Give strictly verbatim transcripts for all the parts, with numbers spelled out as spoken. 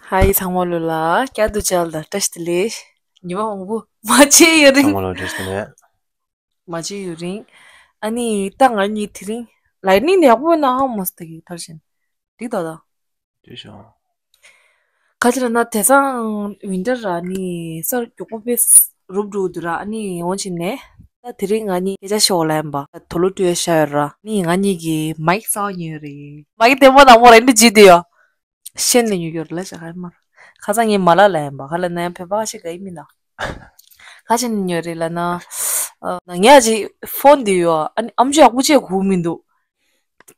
ཧའི་ཚང་མ་ལོ་ལ་བསྐྱར་དུ་མཇལ་ལ་བཀྲ་ཤིས་བདེ་ལེགས། ཉི་མ་མང་པོ་མ་མཇལ་ཡོད་རིང་། ཚང་མ་ལོ་བཀྲ་ཤིས་བདེ་ལེགས། མ་མཇལ་ཡོད་རིང་། ཨ་ནི་ད་ང་གཉིས་དེ་རིང་ལའི་ནིང་ནས་ཡག་པོ་ཡོད་ན་ཧ་མ་སོང་ད་གི་ཐར་བཞིན། འགྲིག་ད་ད། འགྲིག་ཤག་ཁ་ཅིག་ལ་ན་དེང་སང་ཝིན་ཊར་ར་ནི་ས་མགྱོགས་པོ་དཔེ་རུབ་འགྲོ་འདུག་ར། ཨ་ནི་འོང་ཕྱིན་ནས་ད་དེ་རིང་ང་གཉིས་སྐད་ཆ་ཤོག་ལ་ཡིན་པ་དོ་ལོ་སྤྲོད་ཤ་ཡོད་ར། ཨ་ནི་ང་གཉིས་ཀྱི་མའིག་གསར་ཉོས་རེད། མའིག་བདེ་མོ་དང་མོ་རེད་འདི་བརྗིད་དུ་ཡོད། ཤེས་ནས་ཉོས་ཡོད་རེད་ལ་ཤ་ཁ་མར། ཁ་སང་ངའི་མ་ལ་ལ་ཡིན་པ་ཁ་ལ་ན་ཡང་བོད་པ་ཁ་ཤས་ག་ཡིན་མིན་ན། ཁ་ཅིག་ནས་ཉོས་རེད་ལ་ན། ཨ་ན་ངས་ཨ་ཅིག་ཕོན་འདི་ཡོད། ཨ་ནི་ཨམ་ཅོག་ཡག་པོ་བྱས་གོ་མི་འདུག་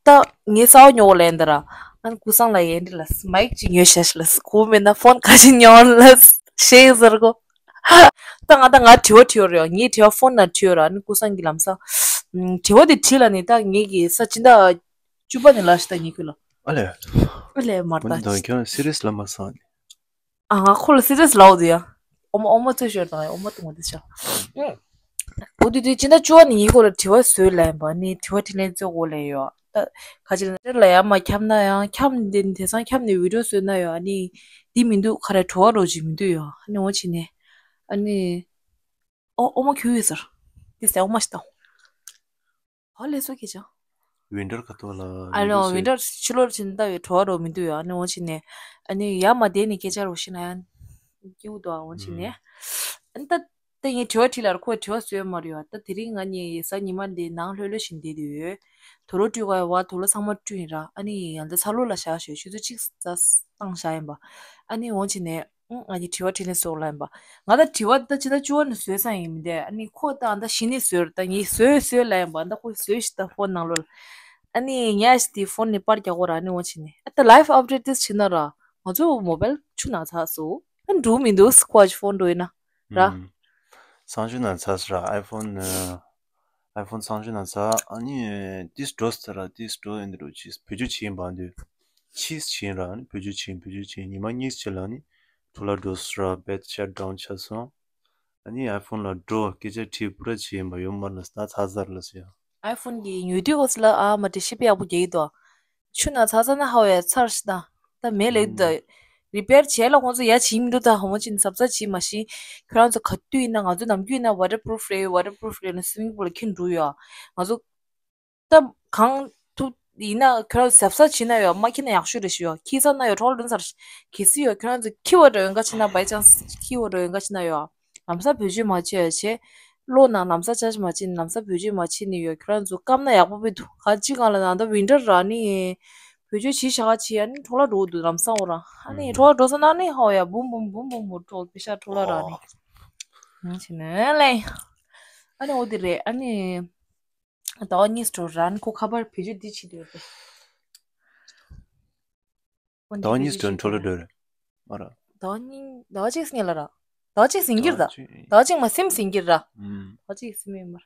ད་ངའི་གསར་པ་ཉོ་གོ་ལེན་ད་ར། ཨ་ནི་ཀུ་སང་ལ་ཡན་འདི་ལ་མའིག་ཅིག་ཉོས་ཤ་ཤ་ལ་གོ་མེད་ན་ཕོན་ག་ཅིག་ཉོ་ལ་ཤེས་ཟེར་གོ་ད་ང་ད་ང་དྲི་བ་དྲི་ཡོད་རེད། ངའི་དྲི་བ་ཕོན་ན་དྲི་ཡོད་ར། ཨ་ནི་ཀུ་སང་གི་ལམ་སང་། ཨམ་དྲི་བ་དེ་དྲིས་ལ་ནི་ད་ངེད་ཀྱི་ས་ཕྱི་ཟླ་བཅུ་པ་ནས་ལ་ཤི་ད་ངེད་ཁུལ་ལ། ཨ་ལས། ཨ་ལས་མར་ད། ད་ཁྱོད་སི་རི་ཡས་ལ་མ་སོང་། ཨ་ང་ཁོ་ལ་སི་རི་ཡས་ལའོ་དུ་ཡ། ཨོ་མ་ཨོ་མ་ཚོས་ཤོར་དང་ཨོ་མ་ཏུང་བ་དུ་ཤ། ཨུ། འོ་དུ་དུ་ཅི་འདྲ་ཅོ་ནི་ཡིན་ཁོ་ལ་དྲི་བ་བཟོས་ལ་ཡིན་པ་ནི་དྲི་བ་དྲི་ལན་བཟོ་གོ་ལ་ཡོད། ད་ཁ་ཅིག་ལ་ལ་ཡ་མ་ཁྱབ་ན་ཡང་ཁྱབ་ནི་དེ་དེང་སང་ཁྱབ་ནི་བི་ཌིའོ་བཟོས་ན་ཡོད། ཨ་ནི་འདི་མི་འདུག་ཁ་ར་བྲོ་བ་རོ་ཅིག་མི་འདུག་ཡོད། ཨ་ནི་འོ་ཕྱིན་ནས་ཨ་ནི་ཨོ་ཨོ་མ་ཁྱུ་ཡོད་ཟེར། དེ་ཟེར་ཨོ་མ་ཤི་ད། ཧ་ལས་སོ་ཁྱེད་ཅག་ཝིན་ཊར་ག་ཐོག་ལ། ཨ་ལོ་ཝིན་ཊར་ཕྱི་ལོར་ཕྱིན་ལྟ་བའི་བྲོ་བ་རོ་མི་འདུག་ཡ། ཨ་ནི་འོ་ཕྱིན་ནས་ཨ་ནི་ཡ་མ་བསྡད་ནས་སྐད་ཆ་རོ་ཤི་ན་ཡང་སྐྱིད་པོ་འདུག་ཨ། འོ་ཕྱིན་ནས་ཨ་ནི་ད་ད་ངས་དྲི་བ་དྲིས་ལ་ཁོས་དྲི་བ་བཟོས་མ་རེད་ཡ། ད་དེ་རིང་ང་གཉིས་གཟའ་ཉི་མ་འདི་ནང་ལྷོད་ལྷོད་བཞིན་བསྡད་དུས་དོ་ལོ་བཀྲུས་ག་ཡ་བ་དོ་ལོ་ཚང་མ་བཀྲུས་ཡིན་ར། ཨ་ནི་ཡང་ད་ཚ་ལོ་ལ་བཞག་ཞོད་ཆུ་ཚོད་གཅིག་ཙམ་བཏང་བཞག་ཡིན་པ། ཨ་ནི་འོ་ཕྱིན་ནས། ཨང་། ང་གཉིས་དྲི་བ་དྲིས་ལན་སོགས་ལ་ཡིན་པ། ང་ད་དྲི་བ་ད་ཇི་ལྟར་བཅུ་བ་ནས་བཟོས་ས་ཡིན་མི་འདས། ཨ་ནི་ཁོ་ད་ད་གཞི་ནས་བཟོས་ར། ད་ངས་བཟོས་བཟོས་ལ་ཡིན་པ། ད་ཁོ་བཟོས་ཤི་ད་ཕོན་ནང་ལོགས་ལ། ཨ་ནི་ངས་ཨ་ཤི་དེ་ཕོན་ནས་པར་རྒྱག་གོ་ར། ཨ་ནི་འོ་ཕྱིན་ནས་ཨ་ད་ལའིབ་ཨབ་ཌེཊ་དེ་བྱེད་ན་ར། ང་ཚོ་མོ་བལ་ཆུ་ནང་ཚགས་སོ། ཨ་འགྲོ་མི་འདུག་ཁོ་ཨ་ཅི་ཕོན་འགྲོ་ཡིན་ན་ར། ཨུམ། གཙང་ཆུ་ནང་ཚགས་སོ་ར། ཨའི་ཕོན། ཨའི་ཕོན་གཙང་ཆུ་ནང་ཚགས། ཨ་ནི་ཏིས་འགྲོ་སི་ད་ར། ཏིས་འགྲོ་ཡིན་འདི་འགྲོ་ཕྱིས་བེད་སྤྱོད་བྱེད་ཡིན་པ་འདི། ཕྱིས་བྱེད་ཡིན་ར། ཨ་ནི་བེད་སྤྱོད་བྱེད་ཡིན། བེད་སྤྱོད་བྱེད་ཡིན། ཉི་མ་གཉིས་བྱེད་ལ་ནི་འཕྲོ་བརླག་འགྲོ་སོང་ར། བེད་ཤ་ཌའུན་ཆགས་སོང་། ཨ་ནི་ཨའི་ཕོན་ལ་འགྲོ་སྐད་ཆ་དྲིས་པུ་ར་བྱེད་ཡིན་པ་ཡོད་མ་རེད་ལ་ད་ཚར་ཚར་ལ་ཟེར་ཡ། ཨའི་ཕོན་གྱི་ཉོས་དུས་འོ་སི་ལ་ཨ་མ་དྲི་ཤེས་པ་ཡག་པོ་རྒྱག་གི་འདུག་ཆུ་ནང་ཚགས་ཚགས་ན་ཧ་བའི་ཚར་ཤི་ད། ད་མེད་ལེ་ད། ཨུམ། རི་པེར་བྱས་ལ་ཁོང་ཚོ་ཡ་བྱེད་མི་འདུག་ད་ཧ་མ་ཅིན་གཟབ་གཟབ་བྱེད་མ་ཤི། ཁྱོད་རང་ཚོ་ག་དུས་ཡིན་ན་ང་ཚོ་ནམ་རྒྱུན་ཡིན་ན་ཝ་ཊར་པུ་རུབ་རེད། ཝ་ཊར་པུ་རུབ་རེད་ལ་སུ་མིང་པུལ་ལ་འཁྱེར་འགྲོ་ཡོད། ང་ཚོ་ད་གང་ཐུབ་ཡིན་ན་ཁྱོད་རང་ཚོ་གཟབ་གཟབ་བྱེད་ན་ཡོད། མ་འཁྱེར་ན་ཡག་ཤོས་རེད་ཤི་ཡོད། འཁྱེར་ཚར་ན་ཡོད་འཕྲོ་བརླག་འགྲོ་ཚར་གལ་སྲིད་ཡོད་ཁྱོད་རང་ཚོ་འཁྱེར་བ་འགྲོ་ཡོད་འགའ་བྱེད་ན་བའི་ཅང་སི་འཁྱེར་བ་འགྲོ་ཡོད་འགའ་བྱེད་ན་ཡོད། ལམ་སང་བེད་སྤྱོད་མ་བྱས་བྱས། གློག་ནང་ལམ་སང་ཅར་ཇི་མ་བྱེད་ནི་ལམ་སང་བེད་སྤྱོད་མ་བྱེད་ནི་ཡོད། ཁྱོད་རང་ཚོ་སྐམ་ན་ཡག་པོ་དཔེ་འདུག་ག་ཅི་གང་ལ་ནང་ད་ཝིན་ཊར་ར་ནི། བེད་སྤྱོད་བྱེད་ཤ་ག་བྱེད་ཡ་ནི་འཕྲོ་བརླག་འགྲོ་གི་འདུག་ལམ་སང་འོ་ར། ཨ་ནི་འཕྲོ་བརླག་འགྲོ་ས་ན་ནི་ཧོ་ཡ་འབུམ་འབུམ་འབུམ་འབུམ་འབུམ་འཕྲོ་བེད་ཤ་འཕྲོ་བརླག་ར་ནི། ཨོ། ཡང་བྱེད་ནི་ལེ། ཨ་ནི་འོ་དེ་རེད། ཨ་ནི་ཟླ་བ་གཉིས་འགྲོ་ར་ནི་ཁོ་ཁ་པར་བེད་སྤྱོད་འདི་བྱེད་འདོད་རེད། ཟླ་བ་གཉིས་ཙམ་འཕྲོ་བརླག་འགྲོ་རེད། ཨ་ར། ཟླ་བ་གཉིས་ཟླ་བ་གཅིག་ཟིན་ལ་ར། ཟླ་བ་གཅིག་ཟིན་གྱི་ར། ཟླ་བ་གཅིག་མ་ཟིན་ཟིན་གྱི་ར། ཨུམ། ཟླ་བ་གཅིག་ཟིན་མེད་མར།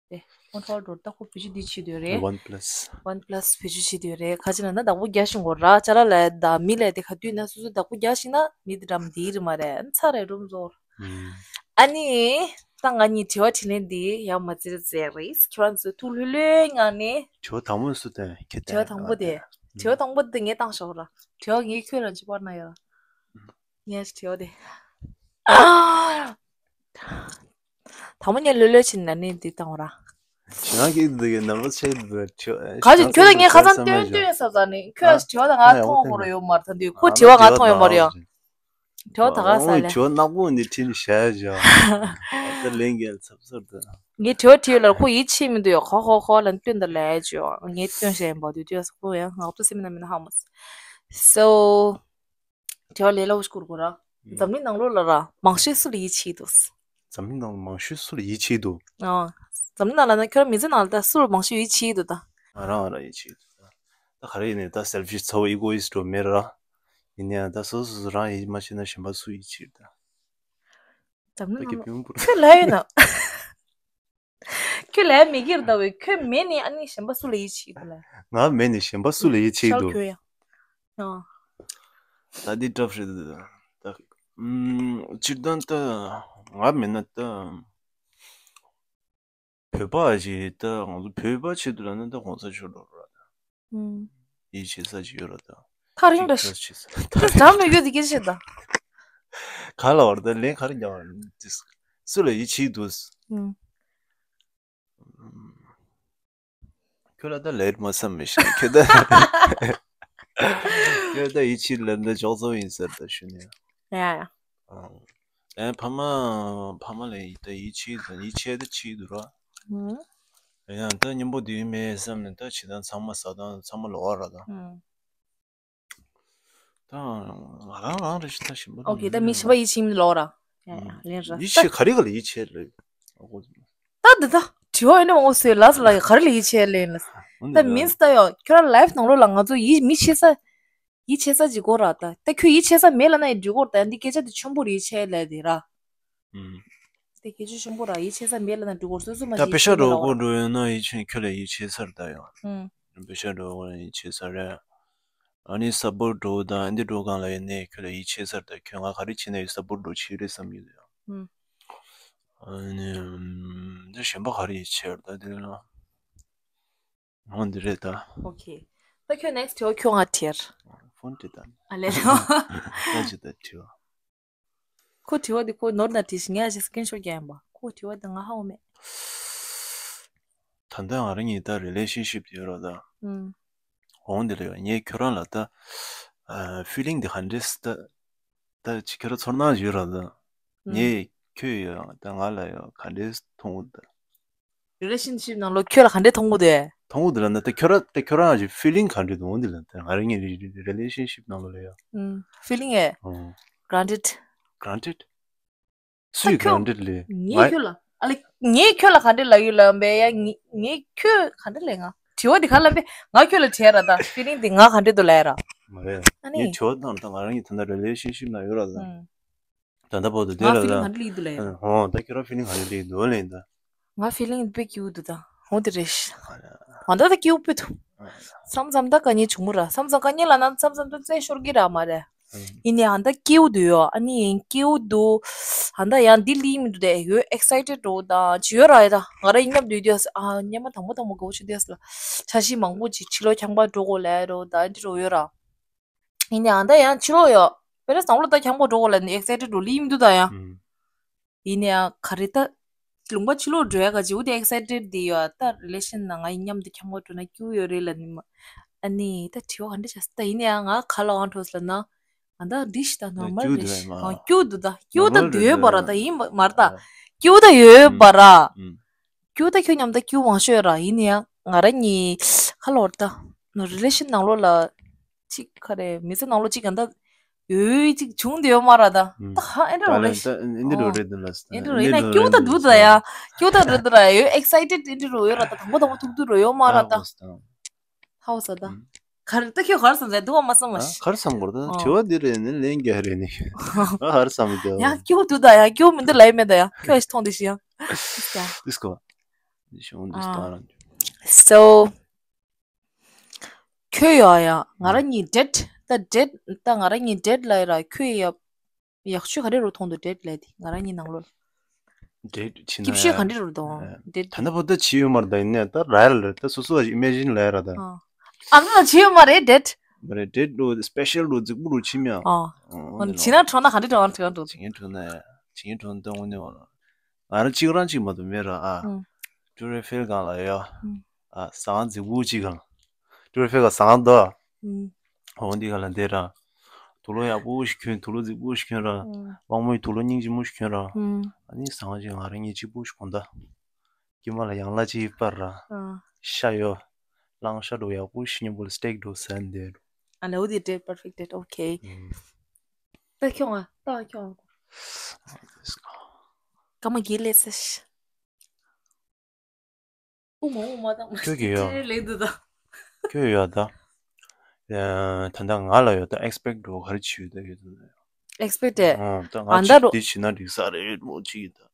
དེ་ཁོང་ཁྲོ་འགྲོ་ད་ཁོ་བེད་སྤྱོད་འདི་བྱེད་འདོད་རེད། ཝན་པ་ལ་སི། ཝན་པ་ལ་སི་བེད་སྤྱོད་བྱེད་འདོད་རེད། ཁ་ཅིག་ལ་ན་བདག་པོ་རྒྱག་བཞིན་གོ་ར་ཅ་ལག་ལ་ད་མི་ལ་དེ་ག་དུས་ན་སོ་སོ་བདག་པོ་རྒྱག་བཞིན་ན་མི་དེ་འདྲ་མ་འདི་རེད་མ་རེད། ཚ་རེད་རུམ་ཟོར། ཨ་ནི། ད་ང་གཉིས་དྲི་བ་དྲིས་ལན་འདི་ཡང་མ་བརྩི་རེ་བརྩི་རེད། ཁྱོད་རང་ཚོ་ཐུགས་ལྷོད་ལྷོད་ངང་ནས། དྲི་བ་དང་པོ་ནས་སུ་བཏོན་ཁྱེད་དྲི་བ་དང་པོ་དེ། དྲི་བ་དང་པོ་དེ་ངས་བཏང་ཤོག་ར། དྲི་བ་ངས་ཁྱོད་ལ་ཅི་པར་ན་ཡོད། ངས་དྲི་བ་དེ། དང་པོ་ངས་ལྷོད་ལྷོད་བྱས་ནས་ནི་འདི་བཏང་བ་ར། ཁྱེད་རང་གིས་འདི་གའི་ནམ་བར་ཆེ་འདི་དྲི་བ། ག་ཅིག་ཁྱོད་ལ་ངས་ཁ་སང་སྟོན་སྟོན་ས་ཙ་ནི་ཁྱོད་དྲི་བ་དང་ང་མཐོང་བ་ར་ཡོད་མ་རེད། ད་འདི་ཁོ་དྲི་བ་ང་མཐོང་ཡོད་མ་རེད་ཡ། དྲི་བ་ད་ག་ས་ལས། དྲི་བ་ནག་པོ་འདི་ཁྲིད་ནས་བཞག་ཡ་ཅག་ད་ལན་རྒྱག་ཚབ་ཚབ་ད། ངས་དྲི་བ་དྲིས་ལ་ཁོ་ཡིད་ཆེས་མི་འདུག་ཡ། ཁོ་ཁོ་ཁོ་ལ་སྟོན་ད་ལས་ཅོ་ངས་སྟོན་བྱས་ཡིན་པ་དུས་དུས་ཁོ་ཡང་ངག་ཐོག་སེམས་ན་མིན་ན་ཧ་མ་སོ། དྲི་བ་ལས་སླ་བོ་ཞིག་བསྐུར་དགོས་ར། འཛམ་གླིང་ནང་ལོགས་ལ་ར་མང་ཤོས་སུ་ལ་ཡིད་ཆེས་འདུག་འཛམ་གླིང་ནང་མང་ཤོས་སུ་ལ་ཡིད་ཆེས་འདུག་ཨ། འཛམ་གླིང་ནང་ལ་ན་ཁྱོད་རང་མི་ཚེ་ནང་ལ་ད་སུ་ལ་མང་ཤོས་ཡིད་ཆེས་འདུག་ད། ང་རང་ང་རང་ཡིད་ཆེས་འདུག་ད། ད་ག་རེ་ཡིན་ནའི་ད་སེལ་ཕིཤ་ཚ་བོ་ཨི་གོ་ཡིས་ཊི་འགྲོ་མེད་ར། ཡིན་ནའི་ད་སོ་སོ་སོ་རང་ཡིད་མ་ཆེས་ན་གཞན་པ་སུ་ཡིད་ཆེས་ད། འཛམ་གླིང་ད་ནང་ཁྱོད་ལ་ཡོད་ན། ཁྱོད་ལ་མི་སྒེར་ལྟ་བུའི་ཁྱོད་མེད་ནི་ཨ་ནི་གཞན་པ་སུ་ལ་ཡིད་ཆེས་འདུག་ལ། ང་མེད་ནི་གཞན་པ་སུ་ལ་ཡིད་ཆེས་ཤར་འདུག་ཁྱོད་ཡང་། ཨ། ད་འདི་འདྲ་རེད་ད། ཨུམ། སྤྱིར་བཏང་ད་ང་མེད་ན་ད་བོད་པ་ཞིག་ད་ང་ཚོ་བོད་པ་ཆེད་དུ་ལ་ན་ད་གོང་ས་མཆོག་འགྲོ་ར་ད། ཨུམ། ཡིད་ཆེས་ས་ཞིག་ཡོད་ར་ད། ཁ་རིང་འདྲ་ཞིག་ཁྱོད་འདྲ་མི་ཡོད་དེ་སྐད་ཆ་བཤད་ད། ག་ལ་བར་ད་ལན་ག་རེ་རྒྱག་པ་སུ་ལ་ཡིད་ཆེས་འདུག་ཨུམ། ཁྱོད་ལ་ད་ལས་མ་བསམ་མི་ཤེས་ཁྱོད་ད། ཁྱོད་ད་ཡིད་ཆེས་ལ་འདི་ཅོག་ཙམ་ཡིན་ཟེར་ད་ཞུ་ནས། ཡ་ཡ། ཨེ་ཕ་མ་ཕ་མ་ལ་ཡིད་ད་ཡིད་ཆེས་ད་ཡིད་ཆེས་ད་ཆེས་འདུག་ར། ཨུམ། ཡང་ད་མཉམ་པོ་དུས་མེད་བསམ་ནས་ད་ཇི་ལྟར་ཚང་མ་ཟ་དང་ཚང་མ་ལོག་ར་ད། ཨུམ། ད་ང་རང་རང་རེ་ཞིག་ད་ཞིམ་པོ་ཨོ་ཁེ། ད་མི་ཞིམ་པ་ཡིད་ཆེས་མི་ལོག་ར། ཡ་ཡ་ལན་ར། ཡིད་ཆེས་ག་རེ་ག་ལ་ཡིད་ཆེས་རེད། ད་འདི་ད་དྲི་བ་ཡིན་ན་འོ་སོའི་ལ་ས་ལ་ག་རེ་ལ་ཡིད་ཆེས་ལེན་ལ། ད་མིན་ད་ཡོ་ཁྱོད་རང་ལའིབ་ནང་ལོགས་ལ་ང་ཚོ་ཡིད་མི་ཆེས་ས་ཡིད་ཆེས་ས་ཅིག་གོ་ར་ད། ད་ཁྱོད་ཡིད་ཆེས་ས་མེད་ལ་ན་ཡི་འགྲིག་གོ་ར་ད་འདི་སྐད་ཆ་དེ་ཆེན་པོ་རེད་ཆེས་ལས་དེ་ར། ཨུམ། དེ་སྐད་ཆ་ཆེན་པོ་ར་ཡིད་ཆེས་ས་མེད་ལ་ན་འགྲིག་གོ་ར་སོ་སོ་མ་ད་ཞིག་པེ་ཤ་ཆེས་འགྲོ་མེད་ལ་གོ་ར། འགྲོ་ཡོད་ན་ཡིད་ཆེས་ཁྱོད་ལ་ཡིད་ཆེས་ས་རེད་ད་ཡོ། ཨུམ། པེ་ཤ་འགྲོ་གོ་ར་ཡིད་ཆེས་ས་རེད། ཨ་ནི་ས་བོར་འགྲོ་དང་འདི་འགྲོ་གང་ལ་ཡིན་ནའི་ཁྱོད་ལ་ཡིད་ཆེས་ས་རེད་ད་ཁྱོད་ང་ག་རེ་བྱེད་ན་ཡི་ས་བོར་འགྲོ་ཆེས་རེད་བསམ་གྱི་འདུག་ཡོ། ཨུམ། ཨ་ནི་འདི་གཞན་པ་ག་རེ་ཡིད་ཆེས་རེད་ད་དེ་ལ། འོ་འདི་རེད་ད། ཨོ་ཁེ། ད་ཁྱོད་ནེགསི་དྲི་བ་ཁྱོད་ང་དྲིས། ཕོན་དྲི་ད། ཨ་ལས་ལོ། ད་ཅི་ད་དྲི་བ། ཁོ་དྲི་བ་འདི་ཁོ་ནོར་ན་དྲིས་ཤིག་ངས་ཨ་ཅེ་སི་ཀྲིན་ཤོ་ཊི་རྒྱག་ཡིན་པ་ཁོ་དྲི་བ་འདི་ང་ཧ་གོ་མེད། ད་ལྟ་ང་རང་གཉིས་ད་རི་ལེ་ཤན་ཤིབ་ཡོད་རོགས་ད། ཨུམ། འོང་འདི་རེད་ངས་ཁྱོད་རང་ལ་ད། ཕི་ལིང་འདི་ག་འདྲས་ད། ད་ཅི་ཁྱོད་རང་ཚོར་སྣང་ཡོད་རོགས་ད། ངས་ཁྱོད་ཡོད་ད་ང་ལ་ཡོད་ག་འདྲས་མཐོང་འོ་ད། རི་ལེ་ཤན་ཤིབ་ནང་ལོགས་ཁྱོད་ལ་ག་འདྲས་མཐོང་གི་འདུག་མཐོང་གི་འདུག་ལབ་ན་ད་ཁྱོད་རང་ད་ཁྱོད་རང་གི་ཕི་ལིང་ག་འདྲས་འདུག་འོང་འདི་ལབ་ད་ང་རང་གཉིས་རི་ལེ་ཤན་ཤིབ་ནང་ལོགས་ལ་ཡོད། ཕི་ལིང་ཨེ། ཨོ། གྷ་རན་ཊེཌ། གྷ་རན་ཊེཌ། སུས་གྷ་རན་ཊེཌ་ལབ། ངས་ཁྱོད་ལ་ཨ་ལེ་ངས་ཁྱོད་ལ་ག་འདྲས་ལབ་ཡོད་ལབ་པས་ཡ་ངས་ངས་ཁྱོད་ག་འདྲས་ལབ་ང་དྲི་བ་འདི་ག་ལབ་པས་ང་ཁྱོད་ལ་དྲིས་ར་ད་ཕི་ལིང་འདི་ང་ག་འདྲས་འདུག་ལབ་ར། མ་རེད། ཨ་ནི། ངས་དྲི་བ་བཏང་ད་ང་རང་གཉིས་ད་ལྟ་རི་ལེ་ཤན་ཤིབ་ནང་ཡོད་ར་ད། ད་ལྟ་བར་དུ་དེ་ང་ལ་ཕི་ལིང་ལ་ག་འདྲ་སླེབས་འདུག་ལབ་ཡ། ཨོ་ད་ཁྱོད་རང་ཕི་ལིང་ག་འདྲ་སླེབས་འདུག་ལབ་ཡིན་ད། ང་ཕི་ལིང་དཔེ་སྐྱིད་པོ་འདུག་ད། འོ་དེ་རེད་ཤག་ང་ད་ད་སྐྱིད་པོ་དཔེ་འདུག་མཚམས་མཚམས་ད་དཀའ་ངལ་བྱུང་མོ་ར་མཚམས་མཚམས་དཀའ་ངལ་ལབ་ན་མཚམས་མཚམས་ད་རྩེད་ཤོར་གི་ར་མ་རེད། ཡིན་ནའི་ཨ་ད་སྐྱིད་པོ་འདུག་ཡོ་ཨ་ནི་ཡིན་སྐྱིད་པོ་འདུག་ཨ་ད་ཡང་འདི་སླེབས་མི་འདུག་དེ་ཡོད་ཨེག་སའི་ཊེཌ་འདྲ་བོ་ད་ཅི་ཡོད་ར་ཡ་ད་ང་ར་ཡིན་སྙམ་འདུག་དུས་ཨ་སྙམ་མ་དང་པོ་དང་པོ་དགའ་པོ་བྱུང་དུས་ལ་འཆར་གཞི་མང་པོ་ཅིག་ཕྱི་ལོགས་ཁྱམས་པ་འགྲོ་དགོས་ལབ་འདྲ་བོ་ད་འདི་འདྲ་བོ་ཡོད་ར། ཡིན་ནའང་ད་ཡང་ཕྱི་ལོགས་ཡོད། དཔེར་ན་བསམ་བློ་ད་འཁྱམ་པོ་འགྲོ་དགོས་ལབ་ནས་ཨེག་སའི་ཊེཌ་འགྲོ་ལི་ཡིན་འདུག་ད་ཡང་། ཨུམ། ཡིན་ནའང་ག་རེ་ད། ལུང་པ་ཕྱི་ལོགས་འགྲོ་ཡ་ག་ཅིག་འོ་དེ་ཨེག་སའི་ཊེཌ་དེ་ཡོད་ད་རི་ལེ་ཤན་ནང་ང་ཡི་མཉམ་དུ་འཁྱམ་པོ་འགྲོ་ན་སྐྱིད་པོ་ཡོད་རེད་ལབ་ནི་མ། ཨ་ནི་ད་དྲི་བ་ག་འདྲ་བྱས་ད་ཡིན་ནའང་ང་ག་ལ་དབང་འཕྲོག་ལབ་ན། ང་ད་འདི་ཞིག་ད་ནོར་མལ་རེད་ཤག་ཨ་སྐྱིད་པོ་འདུག་ད་སྐྱིད་པོ་ད་ཡོད་པ་ར་ད་ཡིན་མ་ར་ད། སྐྱིད་པོ་ད་ཡོད་པ་ར། སྐྱིད་པོ་ད་ཁྱོད་མཉམ་ད་སྐྱིད་པོ་མང་ཤོས་ར་ཡིན་ནའང་ང་ར་གཉིས་ག་ལ་བར་ད། ནོར་རི་ལེ་ཤན་ནང་ལོགས་ལ། ཅིག་ག་རེ་མི་ཚེ་ནང་ལོགས་ཅིག་ག་འདྲ་ཡོད་ཅིག་བྱུང་འདི་ཡོད་མ་ར་ད། ད་ཧ་ཨེ་འདྲ་རོ་རེད། ཨེ་འདྲ་རོ་རེད་འདི་ལ་ཨེ་འདྲ་རོ་ཡིན་ན་སྐྱིད་པོ་ད་འདུག་ད་ཡ། སྐྱིད་པོ་ད་རེད་འདུག་ར་ཡོད་ཨེག་སའི་ཊེཌ་ཨེ་འདྲ་རོ་ཡོད་ར་ད་དང་པོ་དང་པོ་ཐུག་དུས་རོ་ཡོད་མ་ར་ད། ཧའོ་ས་ད། ག་རེ་ད་ཁྱོད་ག་རེ་བསམ་ཟེར་འདུག་བ་མ་བསམ་མ་ཤི། ག་རེ་བསམ་དགོས་ད་དྲི་བ་འདི་རེད་ནི་ལན་རྒྱག་རེད་ནི། ང་ག་རེ་བསམ་གི་ཡ་སྐྱིད་པོ་འདུག་ད་ཡ་སྐྱིད་པོ་མི་འདུག་ལབ་ཡོད་མེད་ད་ཡ་ཁྱོད་ཨེ་ཤི་མཐོང་དེ་ཤི་ཡ། ཨིས་ཀ། ཨིས་ཀ། ཨིས་ཀ། So། ཁྱོད་ཡོད་ཡ། ང་རང་གཉིས་ཌེ་ཊི། ད་ཌེ་ཊི། ད་ང་རང་གཉིས་ཌེ་ཊི་ལ་ཡ་ར་ཁྱོད་ཡ། ཡག་ཤོས་ག་རེ་རུ་མཐོང་འདུག་ཌེ་ཊི་ལ་དེ་ང་རང་གཉིས་ནང་ལོགས། ཌེ་ཊི་བྱེད་ན་སྐྱིད་ཤོས་ག་འདྲ་རུ་འདུག་ཌེ་ཊི། ད་ལྟ་བར་དུ་བྱས་ཡོད་མ་རེད་ད་ཡིན་ནའི་ད་ར་ཡ་ལ་ད་སོ་སོ་ཨི་མེ་ཇིན་ལ་ཡ་ར་ད། ཨ་ད་བྱས་ཡོད་མ་རེད་ཌེ་ཊི། མ་རེད་ཌེ་ཊི་རུ་སི་པེ་ཤལ་རུ་རྫིག་པོ་རུ་བྱེད་མྱོང་། ཨ་བྱེད་ན་གྲོགས་ན་ག་འདྲ་གྲོགས་ན་གྲོགས་ན་འགྲོ། བྱེད་ངན་གྲོགས་ན་ཡ་བྱེད་ངན་གྲོགས་ན་ད་དངོས་གནས་བ་ལ། ང་རང་གཅིག་རང་གཅིག་མ་གཏོགས་མེད་ར་ཨ། ཨུམ། ཊུ་རེ་ཧྥེལ་སྒང་ལ་ཡོད། ཨུམ། ཨ་ཟངས་རྫིག་པོ་གཅིག་སྒང་། ཊུ་རེ་ཧྥེལ་ག་ཟངས་འདུག་ཨུམ། འོ་འདི་ག་ལ་འདི་ར། དུག་ལོག་ཡག་པོ་ཞིག་གྱོན་དུག་ལོག་རྫིག་པོ་ཞིག་གྱོན་ར། ཨུམ། དབང་མོ་ཡི་དུག་ལོག་སྙིང་རྗེ་མོ་ཞིག་གྱོན་ར། ཨུམ། ཨ་ནི་ཟངས་ཅིག་ང་རང་གཉིས་གཅིག་པོ་ཞིག་གོན་ད། དཀྱིལ་མ་ལ་ཡང་ལ་གཅིག་སྤར་ར། ཨ། ཤ་ཡོད། གླང་ཤ་འདྲ་ཡག་པོ་ཞིག་མཉམ་པོ་ལ་སི་ཊེག་འདྲ་ཟ་འདི་རུ། ཨ་ལེ་འོ་འདི་འདྲ་པར་ཕེག་ཊི་ཨོ་ཁེ། ཨུམ། ད་ཁྱོད་ང་ད་ཁྱོད་ང་། སྐར་མ་བརྒྱད་སླེབས་ས་ཤི། དབུ་མ་དབུ་མ་དང་མ་ཁྱོད་ཀྱིས་ཡོད། ལེགས་འདུག་ད། ཁྱོད་ཡོད་ད། ཨ་ད་ལྟ་ང་ལ་ཡོད་ད་ཨེག་སི་པེག་ཊི་འགྲོ་ག་རེ་བྱེད་ཡོད་ད་ཡོད་ད། ཨེག་སི་པེག་ཊི་ཨེ། ཨོ་ད་ང་ཨ་ད་ཅིག་རོ། འདི་བྱེད་ན་འགྲིག་ས་རེད་མོ་ཅིག་ཡོད་ད།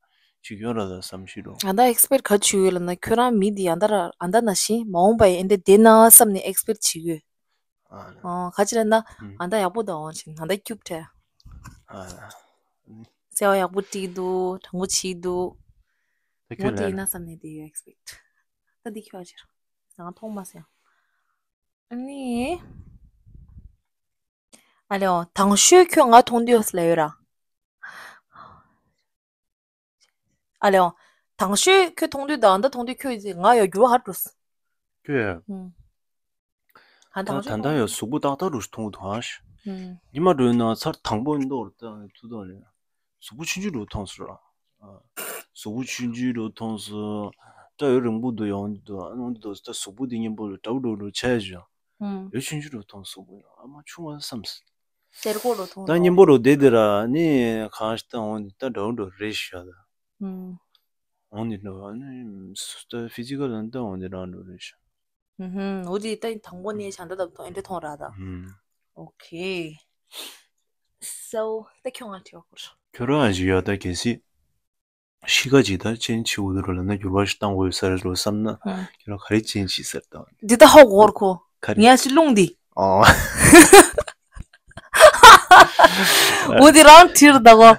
ཅིག་ཡོད་ར་ད་བསམ་ཤེས་རོ། ཨ་ད་ཨེག་སི་པེག་ཊི་ག་བྱེད་ཡོད་ལབ་ན་ཁྱོད་རང་མི་འདི་ཨ་ད་ར་ཨ་ད་ནང་བཞིན་མ་འོངས་པ་ཡི་ཨེ་འདྲ་བསྡད་ན་བསམ་ནས་ཨེག་སི་པེག་ཊི་བྱེད་ཡོད། ཨ་ཨ་ག་ཅི་ལབ་ན། ཨ་ད་ཡག་པོ་འདུག་འོང་ཕྱིན་ཨ་ད་ཀྱུབ་ཊི། ཨ་ཨ་ཟེར་བ་ཡག་པོ་བྲིས་འདུག་དྲང་པོ་བྱས་འདུག་ད་ཁྱོད་མོ་དེ་ཡིན་ན་བསམ་ནས་དེ་ཡོད་ཨེག་སི་པེག་ཊི། ད་འདི་ཁྱོད་ཨ་ཅེ་རང་མཐོང་མ་སོང་། ཨ་ནི། ཨ་ལེའོ། དང་ཤོས་ཁྱོད་ང་མཐོང་དུས་ལ་ཡོད་ར། ཨ་ལེའོ། དང་ཤོས་ཁྱོད་མཐོང་དུས་དང་ད་མཐོང་དུས་ཁྱོད་ང་ཡོད་འགྱུར་བ་ཧ་འགྲོ། ཁྱོད། ཨུམ། ད་ད་ད་ལྟ་ཡང་གཟུགས་པོ་ཏག་ཏག་རུ་མཐོང་གི་འདུག་ཨ། ཨུམ། ཉི་མ་འགྲོ་ན་ཚར་དང་པོ་མདོར་ད་ཐུག་དང་ལས། གཟུགས་པོ་ཆུང་ཆུང་རུ་མཐོང་སོང་ར། ཨ། གཟུགས་པོ་ཆུང་ཆུང་རུ་མཐོང་སོང་། སྐྲ་ཡོད་རིང་པོ་འདུག་ཡོང་འདུག་ཨ་ནང་འདུག་ད་གཟུགས་པོ་འདི་མཉམ་པོ་ལ་འདྲ་པོ་འདྲ་པོ་ཆགས་བཞག་ཨུམ། ཡོད་ཆུང་ཆུང་རུ་མཐོང་གཟུགས་པོ་ཡང་ཨ་མ་ཆུང་བ་བསམ་སོང་། གསེར་ཀོ་རུ་མཐོང་ད་སོང་། མཉམ་པོ་རུ་བསྡད་དེ་ར་ནི་གང་ཞིག་ད་འོང་འདི་ད་འདྲ་པོ་འདྲ་པོ་རེད་ཤག་ད། ཨུམ། འོང་འདི་འདྲ་པོ་ནི་ད་ཕི་ཛི་ཀལ་ལ་ད་འོང་འདི་རང་འདྲ་པོ་རེད་ཤག་ཧུམ་ཧུམ། འོ་དེ་ད་དང་པོ་ནས་བྱ་འདི་ལབ་ཐོང་ཨེ་འདྲ་ཐོང་ར་ད། ཧུམ། ཨོ་ཁེ། སོ་ད་ཁྱོད་ང་དྲི་བ་སྐོར། ཁྱོད་རང་ཞིག་ཡོད་ད་གལ་སྲིད། གཤིས་ཀ་ཅིག་ད་ཅན་ཆི་འུ་དུ་རུ་ལ་ན་འགྱུར་བ་ཞིག་བཏང་དགོས་ཡོད་ས་རེད་རོ་བསམ་ན། ཧུམ། ཁྱོད་རང་ག་རེ་ཅན་ཆི་ཟེར་ད། འདི་ད་ཧོ་གོར་ཁོ། ག་རེ། ངས་ཅི་རླུང་འདི། ཨོ། འོ་དེ་རང་ཁྲིར་ད་གོ།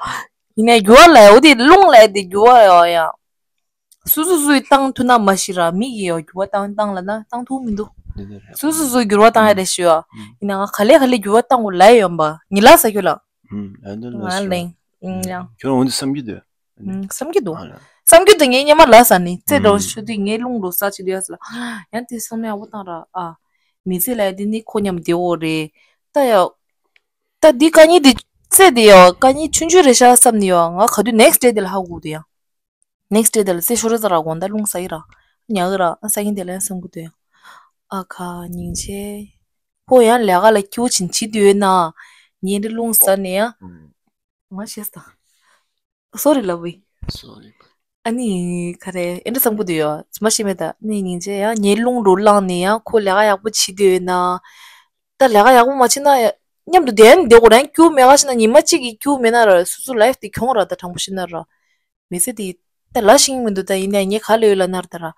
ཡིན་ནའི་འགྱུར་བ་ལ་འོ་དེ་རླུང་ལ་དེ་འགྱུར་བ་ཡོད་ཡ། སུ་སུ་སུའི་བཏང་ཐུབ་ན་མ་ཤི་ར་མི་གི་ཡོ་རྒྱུ་བ་བཏང་བཏང་ལ་ན་བཏང་ཐུབ་མི་འདུག་འདི་འདྲ་རེད། སུ་སུ་སུའི་འགྱུར་བ་བཏང་ཡ་རེད་ཞུ་ཡ། ཨུམ། ཡིན་ན་ང་ག་ལེ་ག་ལེ་འགྱུར་བ་བཏང་དགོས་ལ་ཡོང་པ་ངི་ལ་ས་ཁྱོད་ལ། ཨུམ། ཨ་འདི་ལ་ང་ཞུ་ལེང་། ཨུམ། ཡ། ཁྱོད་འོན་ཏེ་བསམ་གྱི་འདུག་ཨུམ། བསམ་གྱི་འདུག་ཨ་ལ། བསམ་གྱི་འདུག་ངའི་སྙེ་མ་ལ་ས་ནི་རྩེ་འགྲོ་ཨུམ། ཤུ་དུས་ངའི་རླུང་འགྲོ་ས་ཅི་འདུག་ཡ་ས་ལ། ཡང་དེ་བསམ་ཡག་པོ་བཏང་ར་ཨ། མི་ཚེ་ལ་འདི་ནི་ཁོ་མཉམ་བདེ་འོ་རེད། ད་ཡ། ད་འདི་ཀ་ཉི་འདི་རྩེ་འདི་ཡ་ཀ་ཉི་ཆུང་ཆུང་རེད་ཤག་བསམ་ནི་ཡ་ང་ག་དུས་next day འདི་ལ་ཧ་གོ་འདུག་ཡ། next day དེ་ལ་རྩེ་ཤོར་རེ་ཙ་ར་དགོང་དག་རླུང་ས་ཡི་ར། ཉག་གི་ར་ཨ་ས་ཡིན་དེ་ལ་ཡང་བསམ་གི་འདུག་ཡ། ཨ་ཁ་སྙིང་རྗེ། ཁོ་ཡང་ལས་ཀ་ལ་སྐྱིད་པོ་བྱིན་བྱིད་དུ་ཡོད་ན། ཉིན་རེ་རླུང་ས་ནས་ཡ། ཨུམ། མ་ཤེས་ད། སོ་རི་ལབ་བི། སོ་རི། ཨ་ནི་ཁ་རེ་ཨེ་འདྲ་བསམ་གི་འདུག་ཡ། མ་ཤེས་མེད་ད་ནི་སྙིང་རྗེ་ཡ་ཉིན་རླུང་རུ་བླངས་ནས་ཡ་ཁོ་ལས་ཀ་ཡག་པོ་བྱིད་དུ་ཡོད་ན། ད་ལས་ཀ་ཡག་པོ་མ་བྱིད་ན་ཡ། མཉམ་དུ་བསྡད་ན་བསྡད་དགོས་རང་སྐྱིད་པོ་མེད་ག་ཤི་ན་ཉི་མ་གཅིག་གི་སྐྱིད་པོ་མེད་ན་ར་སོ་སོ་life དེ་གྱོང་ར་ད་དྲང་པོ་ཤི་ན་ར། མི་ཚེ་འདི་ད་ལ་ཤིང་མི་འདུག་ད་ཡིན་ནའི་ངས་ག་ལ་ཡོད་ལ་ནར་ད་ར།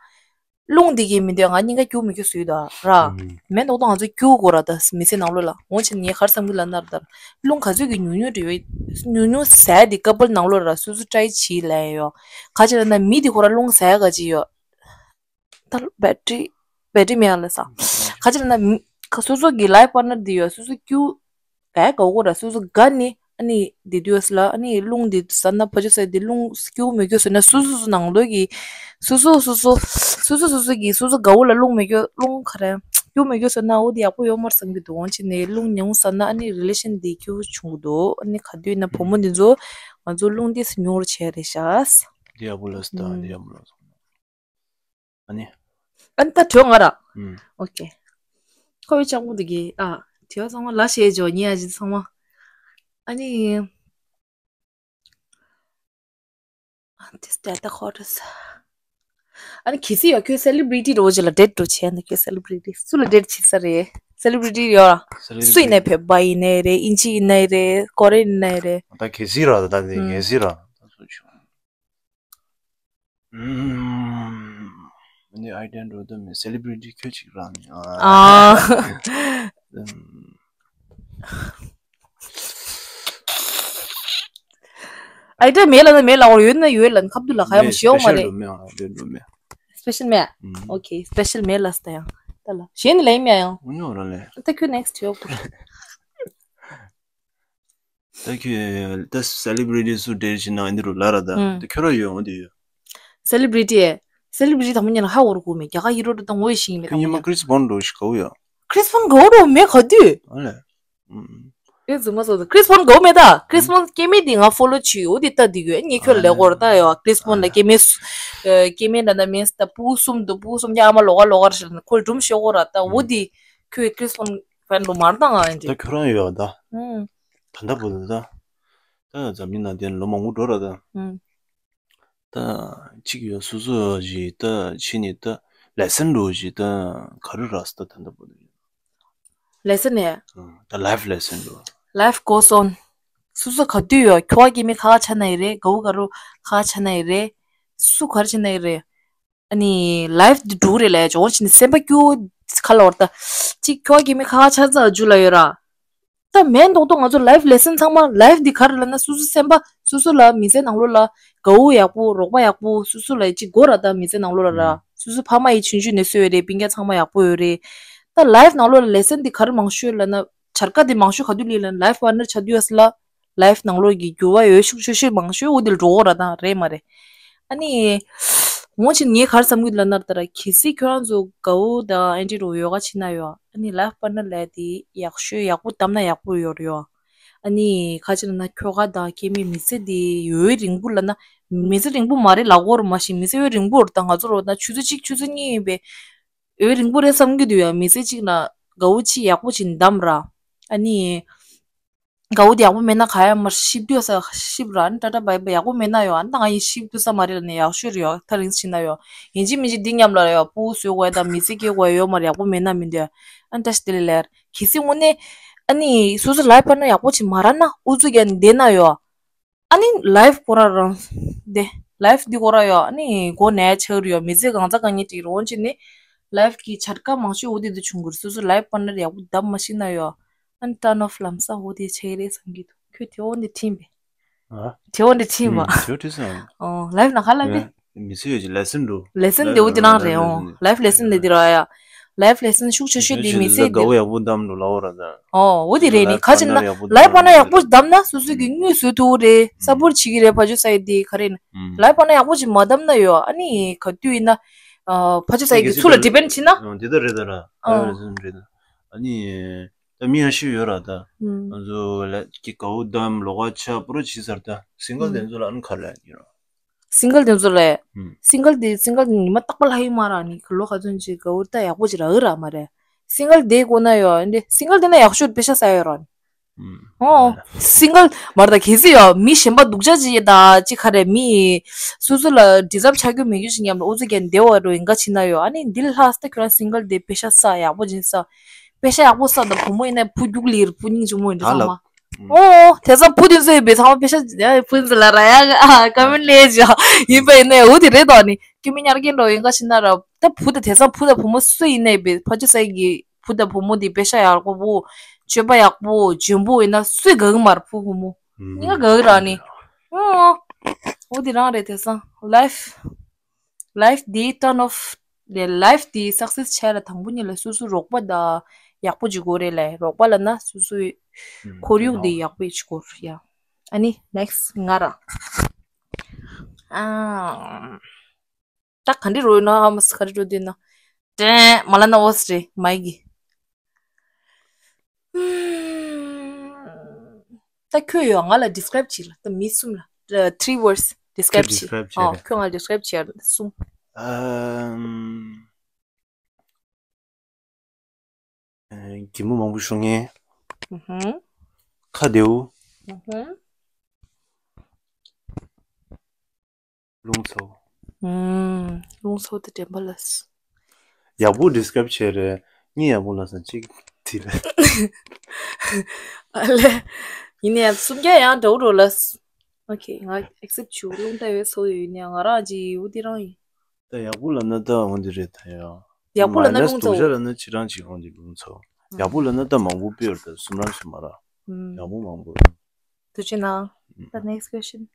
རླུང་འདི་གིས་མི་འདོད་ང་སྙིང་ག་སྐྱུག་མི་སྐྱུག་སུས་ད་ར། ཨུམ། མེད་མདོག་མདོག་ང་ཚོ་སྐྱུག་དགོས་ར་ད་མི་ཚེ་ནང་ལོགས་ལ་འོང་ཕྱིན་ངས་ག་རེ་བསམ་གི་ལ་ནར་ད་ར། རླུང་ག་ཚོད་ཀྱི་ཉུང་ཉུང་རེད་བས། ཉུང་ཉུང་ཟད་འདི་ཀ་པལ་ནང་ལོགས་ར་སོ་སོ་try བྱིས་ལ་ཡོད། ག་ཅི་ལ་ན་མི་འདི་ཁོ་ར་རླུང་ཟད་ག་ཅི་ཡོད། ད་battery battery མེད་ལ་ས། ག་ཅི་ལ་ན་མི་ཁ་སོ་སོ་གི་life partner དེ་ཡོད་སོ་སོ་སྐྱུ། ག་ག་གོ་ར་སོ་སོ་དགའ་ནི་ཨ་ནི་དེ་དུས་ལ་ཨ་ནི་རླུང་དེ་ཟ་ན་ཕ་ཆུ་ཟ་དེ་རླུང་སྐྱུ་མི་སྐྱུ་ཟེར་ན་སོ་སོ་སོ་ནང་ལོགས་ཀྱི་སོ་སོ་སོ་སོ་སོ་སོ་སོ་སོ་གི་སོ་སོ་དགའ་བོ་ལ་རླུང་མི་སྐྱུ་རླུང་ག་རེ་སྐྱུ་མི་སྐྱུ་ཟེར་ན་འོ་དེ་ཡག་པོ་ཡོད་མར་བསམ་གི་འདུག་འོང་ཕྱིན་ནས་རླུང་ཉུང་ཟ་ན་ཨ་ནི་relation དེ་སྐྱུ་བྱུང་གི་འདུག་ཨ་ནི་ག་དུས་ན་བུ་མོ་འདི་ཚོ་ང་ཚོ་རླུང་དེ་ཉུང་རུ་བྱས་རེད་ཤག་འདི་ཡག་པོ་ལ་སྟ་འདི་ཡག་པོ་ལ། ཨ་ནི། ཨ་ནི་ད་དྲི་བ་ང་ར། ཨུམ། ཨོ་ཁེ། ཁོ་བོའི་ལྕགས་མོ་འདི་གི་ཨ། དྲི་བ་ཚང་མ་ལ་ཤེས་ཇོ་ཉི་ཨ་ཇི་ཚང་མ། ཨ་ནི། ཨ་ཏིས་ཏེ་ཏ་ཁོ་ཏིས། ཨ་ནི་གལ་སྲིད་ཡོད་ཁྱོད་celebrity རོ་ཇི་ལ་date འགྲོ་བྱས་ན་ཁྱོད་celebrity སུ་ལ་date བྱེད་ས་རེད། celebrity ཡོད་ར། celebrity སུ་ཡིན་ནའི་བོད་པ་ཡིན་ནའི་རེད་དབྱིན་ཇི་ཡིན་ནའི་རེད་ཀོ་རི་ཡིན་ནའི་རེད། ད་གལ་སྲིད་ར་ད་ད་ནི་ཨུམ་གལ་སྲིད་ར། ཨུམ། ཨ་ནི་ཨའི་ཌི་ཡ་འགྲོ་འདོད་མེད། སེ་ལི་བྷི་རི་ཊི་ཁྱོད་ཅིག་རག་ནས་ཨ། ཨ། ཨུམ། ཨའི་ཌི་ཡ་མེད་ལ་ན་མེད་ལ་འོ་ཡོད་ན་ཡོད་ལ་ཁ་བསྡུ་ལ་ཁ་ཡ་མ་ཞེའོ་མ་རེད། སི་པེ་ཤལ་འགྲོ་མེད་ཨ་འགྲོ་མེད། སི་པེ་ཤལ་མེད། ཨུམ། ཨོ་ཁེ་སི་པེ་ཤལ་མེད་ལ་སྟ་ཡང་ད་ལ་གཞན་ལ་ཡིན་མེད་ཡང་། འུ་ཉོ་ར་ལེ། ད་ཁྱོད་next ཡོད་པ། ད་ཁྱོད་ད་སེ་ལི་བྷི་རི་ཊི་སུ་ཌེ་ཊི་ཞིག་ནང་འདི་རུ་ལ་ར་ད། ཨུམ། ད་ཁྱོད་ར་ཡོད་འོ་དེ་ཡོད། སེ་ལི་བྷི་རི་ཊི་ཡེ། སེ་ལི་བྷི་རི་ཊི་དང་པོ་ཉིད་ལ་ཧ་འོར་གོ་མེད་རྒྱ་གར་ཧི་རོ་ཏུ་དང་ངོ་ཡི་ཤིང་མེད་ཁྱོད་ཉི་མ་ཀྲིས་བོན་འགྲོ་ཞིག་གའུ་ཡོད། ཀྲིས་བོན་གའུ་འགྲོ་མེད་ག་དུས། ཨ་ལེ། ཨུམ། ཨེ་ཛུ་མ་སོ་ཀྲིས་བོན་གའུ་མེད་ད། ཀྲིས་བོན་སྐྱེ་དམན་དེ་ང་ཕོ་ལོ་བྱེད་འོ་དེ་ལྟ་དེ་གོ་ངས་ཁྱོད་ལས་གོ་ར་ད་ཡོད་ཀྲིས་བོན་ལ་སྐྱེ་དམན་སྐྱེ་དམན་ད་ད་མེད་ད་སྤུ་གུ་གསུམ་འདུག་སྤུ་གུ་གསུམ་གྱི་ཨ་མ་ལོག་ག་ལོག་ག་ར་ཁོ་སྒྲུང་ཤོད་གོ་ར་ད་འོ་དེ་ཁྱོད་ཀྲིས་བོན་ཧྥན་ལོ་མར་དང་ཨ་ཡིན་ཏེ། ད་ཁྱོད་རང་ཡོད་ད། ཨུམ། ད་ལྟ་བུ་ད། ད་འཛམ་གླིང་ནང་བསྡད་ན་ལོ་མང་པོ་འགྲོ་ར་ད། ཨུམ། ད་གཅིག་ཡོད་སོ་སོ་ཞིག་ད་ཕྱི་ནས་ད་ལེ་སན་འགྲོ་ཞིག་ད་ག་རེ་རག་སོ་ད་ད་ལྟ་བུ་ད། ལེ་སན་ནས། ཨུམ། ད་ལའིཕ་ལེ་སན་འགྲོ། Life goes on། སོ་སོ་ག་དུས་ཡོད་ཁྱོ་ག་སྐྱེ་དམན་ཁ་ཁ་ཆགས་ན་ཡི་རེད་གའུ་ག་རུ་ཁ་ཁ་ཆགས་ན་ཡི་རེད། སུ་ག་རེ་བྱས་ན་ཡི་རེད། ཨ་ནི་ལའིཕ་འདི་འགྲོ་གི་རེད་ལབ་ཡ་ཅིག་འོ་ཕྱིན་ནས་སེམས་པ་སྐྱོ་ཁ་ལ་བར་ད། ཅིག་ཁྱོ་ག་སྐྱེ་དམན་ཁ་ཁ་ཆགས་ཚར་རྒྱུ་ལ་ཡོད་ར། ད་མེད་མདོག་མདོག་ང་ཚོ་ལའིཕ་ལེ་སན་ཚང་མ་ལའིཕ་འདི་ག་རེ་ལབ་ན་སོ་སོ་སེམས་པ་སོ་སོ་ལ་མི་ཚེ་ནང་ལོགས་ལ་དགའ་བོ་ཡག་པོ་རོགས་པ་ཡག་པོ་སོ་སོ་ལ་ཅིག་དགོས་ར་ད་མི་ཚེ་ནང་ལོགས་ལ་ར། སོ་སོ་ཕ་མ་ཡི་ཆུང་ཆུང་ནས་གསོས་ཡོད་རེད་སྤུན་ཀྱག་ཚང་མ་ཡག་པོ་ཡོད་རེད། ད་ལའིཕ་ནང་ལོགས་ལ་ལེ་སན་འདི་ག་རེ་མང་ཤོས་ལབ་ན། བྱ་དགའ་དེ་མང་ཤོས་ག་དུས་ལེན་ལ་ལའིཕ་པར་ནར་ཆགས་དུས་ཨ་སི་ལ། ལའིཕ་ནང་ལོགས་ཀྱི་འགྱུར་བ་ཡོད་ཤུགས་ཆེ་ཤོས་མང་ཤོས་འོ་དེ་ལ་འགྲོ་གོ་ར་དང་རེད་མ་རེད། ཨ་ནི། འོ་ཕྱིན་ངས་ག་རེ་བསམ་གྱི་འདུག་ལབ་ན་ད་ར་གལ་སྲིད་ཁྱོད་རང་ཚོ་དགའ་བོ་དང་ཨེ་འདྲི་རུ་ཡོ་ག་བྱེད་ན་ཡོ། ཨ་ནི་ལའིཕ་པར་ནར་ལབ་དེ་ཡག་ཤོས་ཡག་པོ་བདམས་ན་ཡག་པོ་ཡོད་རེད་ཡོ། ཨ་ནི་ག་ཅི་ལབ་ན་ཁྱོ་ག་དང་སྐྱེ་དམན་མི་ཚེ་དེ་འོ་རིང་པོ་ལབ་ན། མི་ཚེ་རིང་པོ་མ་རེད་ལབ་དགོས་རེད་མ་གཞི་མི་ཚེ་འོ་རིང་པོ་རེད་ད་ང་ཚོ་རོ་ད་ཆུ་ཚོད་གཅིག་ཆུ་ཚོད་གཉིས་ཡིན་པས། འོ་རིང་པོ་རེད་བསམ་གྱི་འདུག་ཡ། མི་ཚེ་གཅིག་ལ་དགའ་བོ་ཅིག་ཡག་པོ་ཅིག་བདམས་ར། ཨ་ནི། དགའ་བོ་དེ་ཡག་པོ་མེད་ན་ག་ཡ་མར་ཤིབ་སྡོད་ས་ཤིབ་ར་ཨ་ནི་ཊ་ཊ་བྷའི་བྷའི་ཡག་པོ་མེད་ན་ཡོ་ཨ་ནི་ད་ང་ཡིན་ཤིབ་སྡོད་ས་མ་རེད་ལ་ནི་ཡག་ཤོས་རེད་ཡོ་ཐག་རིང་ཕྱིན་ན་ཡོ། ཡིན་གཅིག་མིན་གཅིག་འདི་མཉམ་ལ་ཡོ་ཕྲུ་གུ་བཟོ་དགོས་དང་མི་ཚེ་སྐྱེལ་དགོས་ཡོ་མར་ཡག་པོ་མེད་ན་མི་འདོད་ཨ་ནི་བཀྲ་ཤིས་བདེ་ལེགས་ལེར་གལ་སྲིད་དངོས་གནས་ཨ་ནི་སོ་སོ་ལའིཕ་པར་ནར་ཡག་པོ་ཅིག་མ་རག་ན་ཨུ་ཚུགས་རྒྱག་ནས་བསྡད་ན་ཡོ། ཨ་ནི་ལའིཕ་ཁོ་རང་རང་དེ་ལའིཕ་འདི་ཁོ་རང་ཡོ་ཨ་ནི་མགོ་ནས་ཆགས་རེད་ཡོ་མི་ཚེ་གང་ཚ་གང་ཉེ་ཏིག་རོང་ཅི་ནི་ལའིཕ་གི་བྱ་དགའ་མང་ཤོས་འོ་དེ་དུ་བྱུང་གི་རེད། སོ་སོ་ལའིཕ་པར་ནར་ཡག་པོ་བདམས་མ་ཤེས་ན་ཡོ་ཨ་ནི་ཊརན་ཨོཕ་ལམ་སང་འོ་དེ་ཆགས་རེད་བསམ་གྱི་འདུག་ཁྱོད་དེ་འོ་འདི་ཁྲིད་པས། ཨ། དེ་འོ་འདི་ཁྲིད་པ། ཨུམ། ཁྱོད་ཁྲིད་སོང་། ཨོ་ལའིཕ་ནང་ཁ་ལ་པས། མི་ཚེ་ཡོད་ཀྱི་ལེ་སན་འགྲོ། ལེ་སན་དེ་འོ་དེ་རང་རེད་ཨོ་ལའིཕ་ལེ་སན་དེ་དེ་ར་ཡ། ལའིཕ་ལེ་སན་ཤུགས་ཆེ་ཤོས་དེ་མི་ཚེ་དེ། དགའ་བོ་ཡག་པོ་བདམས་འགྲོ་ལ་འོ་ར་ད། ཨོ་འོ་དེ་རེད་ནི་ཁ་ཅིག་ན་ལའིཕ་པར་ནར་ཡག་པོ་བདམས་ན་སོ་སོ་གི་དངུལ་བཟོ་ཐུབ་རེད་སབ་པོར་བྱེད་ཀྱི་རེད་ཕ་ཆོས་ས་ཡི་དེ་ག་རེ་ཡིན། ལའིཕ་པར་ནར་ཡག་པོ་ཅིག་མ་བདམས་ན་ཡོ་ཨ་ནི་ག་དུས་ཡིན་ན། ཕ་ཆོས་ས་ཡི་གི་ཚུར་ལ་ཌི་པེན་ཌི་བྱེད་ན། འདི་ལྟར་རེད་ད་ར། ཨ་ནི། ད་མི་ཡང་ཤི་ཡོད་ར་ད། ང་ཚོ་ལ་ཀི་དགའ་བོ་བདམས་ལོགས་ཀ་ཆ་པོ་རོ་བྱེད་ཚར་ད་སིང་གལ་དེ་ཚོ་ལ་ཨ་ནི་ག་རེ་ལབ་ཡིན་ར། སིང་གལ་དེ་ཚོ་ལས། ཨུམ། སིང་གལ་དེ་སིང་གལ་དེ་ཉི་མ་རྟག་པར་ལྷག་ཡོད་མ་རེད་ནི་ག་ལོ་ག་ཚོད་ཅིག་ག་འུར་ད་ཡག་པོ་ཅིག་རག་གི་རག་མ་རེད། སིང་གལ་དེ་དགོས་ན་ཡོད་འདི་སིང་གལ་དེ་ན་ཡག་ཤོས་པེ་ཤ་ཟ་ཡོད་ར་ནི། ཨུམ། ཨོ། སིང་གལ་མ་རེད་ད་གལ་སྲིད་ཡོད་མི་གཞན་པ་སྡུག་ཅག་ཅིག་ད་ཅིག་ག་རེ་མི་སོ་སོ་ལ་འདྲི་འཛབ་ཆགས་རྒྱུ་མེད་རྒྱུ་ཞིག་མཉམ་ལ་ཨུ་ཚུགས་རྒྱག་བསྡད་བ་རུ་ཡིན་ག་ཕྱིན་ན་ཡོད་ཨ་ནི་འདི་ལྷག་སྟེ་ཁྱོད་རང་སིང་གལ་དེ་པེ་ཤ་ཟ་ཡག་པོ་ཅིག་ཟ། པེ་ཤ་ཡག་པོ་ཟ་ད་བུ་མོ་ཡིན་ན་བུ་རྒྱུག་ལིར་བུ་སྙིང་རྗེ་མོ་ཡིན་འདྲ་ཚང་མ། ཨོ། དེ་ཚང་བུ་དེ་ཚོ་ཡིན་པས་ཚང་མ་པེ་ཤ་ཡ་བུ་ཚོ་ལ་ར་ཡ་ཨ་ཀ་མེན་ལས་ཅོ་ཡིན་པ་ཡིན་ནའི་འོ་དེ་རེད་དོ་ནི་སྐྱེ་མི་ཉར་མཁན་འགྲོ་ཡིན་ག་ཕྱིན་ན་ར་ད་བུ་དང་དེ་ཚང་བུ་དང་བུ་མོ་སུ་ཡིན་ནའི་པེ་ཕ་ཆོས་ས་ཡི་གི་བུ་དང་བུ་མོ་དེ་པེ་ཤ་ཡག་པོ་བུ་སྤྱོད་པ་ཡག་པོ་འཇོན་པོ་ཡིན་ན་སུས་དགའ་གི་མ་རེད་བུ་བུ་མོ་གཉིས་ཀ་དགའ་གི་ར་ནི་ཨོ་འོ་དེ་རང་རེད་དེ་ཚང་life life འདི་turn off ལས་life འདི་success བྱས་ལ་དང་པོ་ཉིད་ལ་སོ་སོ་རོགས་པ་དང་ཡག་པོ་ཅིག་དགོས་རེད་ལས་རོགས་པ་ལབ་ན་སོ་སོའི་ཁོར་ཡུག་འདི་ཡག་པོ་ཅིག་དགོས་རེད་ཡ། ཨ་ནི་next ང་ར་ཨ་ད་ག་འདྲི་རོ་ཡོད་ན་ཨ་མ་ག་འདྲི་འགྲོ་འདོད་ན་དྲན་མ་ལབ་ན་འོ་སི་རེད་མའི་གི་ད་ཁྱོད་ཡོད་ང་ལ་describe བྱེད་ལ་ད་མི་གསུམ་ལ་three words describe བྱེད། ཨོ་ཁྱོད་ང་ལ་describe བྱེད་གསུམ། ཨམ། གད་མོ་མང་པོ་ཤོར་མཁན། ཧུམ། ཁ་བདེ་བོ། ཧུམ། རླུང་ཚ་བོ། ཨུམ། རླུང་ཚ་བོ་དང་དྲན་པ་ལ། ཡག་པོ་describe བྱས་རེད། གཉིས་ཡག་པོ་ལབ་སོང་གཅིག་དེ་རེད། ཨ་ལས། ཡིན་ནའི་སུམ་བརྒྱ་ཡང་འདྲ་བོ་འགྲོ་ལ། Okay ང་accept བྱུང་རླུང་རྟ་ཡོད་ཚ་བོ་ཡོད་ཡིན་ནའི་ང་རང་གི་འུ་དེ་རང་ཡིན། ད་ཡག་པོ་ལབ་ན་ད་འོ་འདི་རེད་ད་ཡ། ཡག་པོ་ལབ་ན་རླུང་ཚ་བོ། མའི་ནས་དྲུག་བརྒྱ་ལབ་ན་ཕྱི་རང་གཅིག་འོ་འདི་རླུང་ཚ་བོ། ཡག་པོ་ལབ་ན་ད་མང་པོ་སྤེལ་བར་ད་གསུམ་རང་ཞིག་མ་རག་ཡག་པོ་མང་པོ། ཐུགས་རྗེ་གནང་། ད་next question།